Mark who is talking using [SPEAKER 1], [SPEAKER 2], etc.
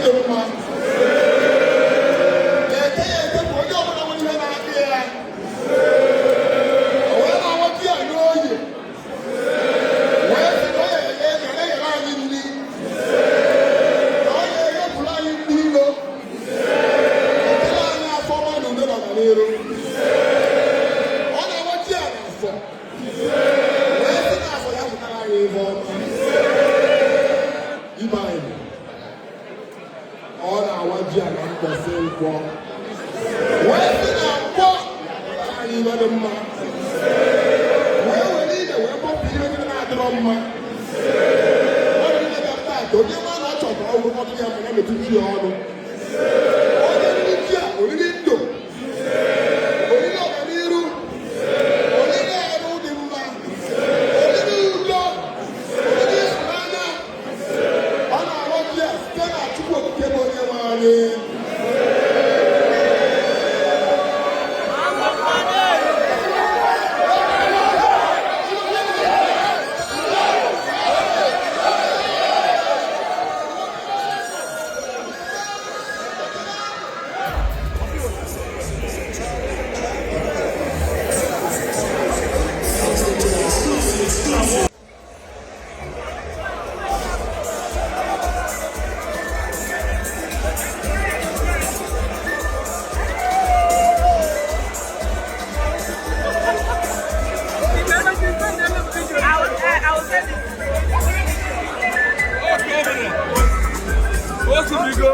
[SPEAKER 1] Dị mma na-eke ya eke bụ onye ọbụla nwere ihe na-akpị ya, o wee na-awa ji ya n'oye, wee sị na ọ ya eghere anyị nri, na ọ ya eghepụrụ anyị ndị ilo, ekele anyị afọ ọma na udo na ọganiru. Ọ na-awa ji ya n'afọ, wee sị na afọ ya pụtara anyị ihe ọma ibe anyị. Ọ na-awa ji a na mbọsị nkwọ, wee sị na nkwọ pụtara anyị ihe dị mma, wee were ide wee kpọpụ ihe niile na-adịrọ mma. Mmadụ niile bịara taata, onye ma na ọ chọrọ ka ọ bụrụ ọdụ ya mma, ya metụ ji ya ọnụ. Onye riri ji a, oriri ndụ, oriri ọganiru, oriri arụ dị mma, oriri udo, oriri ịhụnanya. Ọ na-awa ji a site na Chukwu Okike bụ onye nwe anyị.
[SPEAKER 2] I will send it.
[SPEAKER 3] O subigo.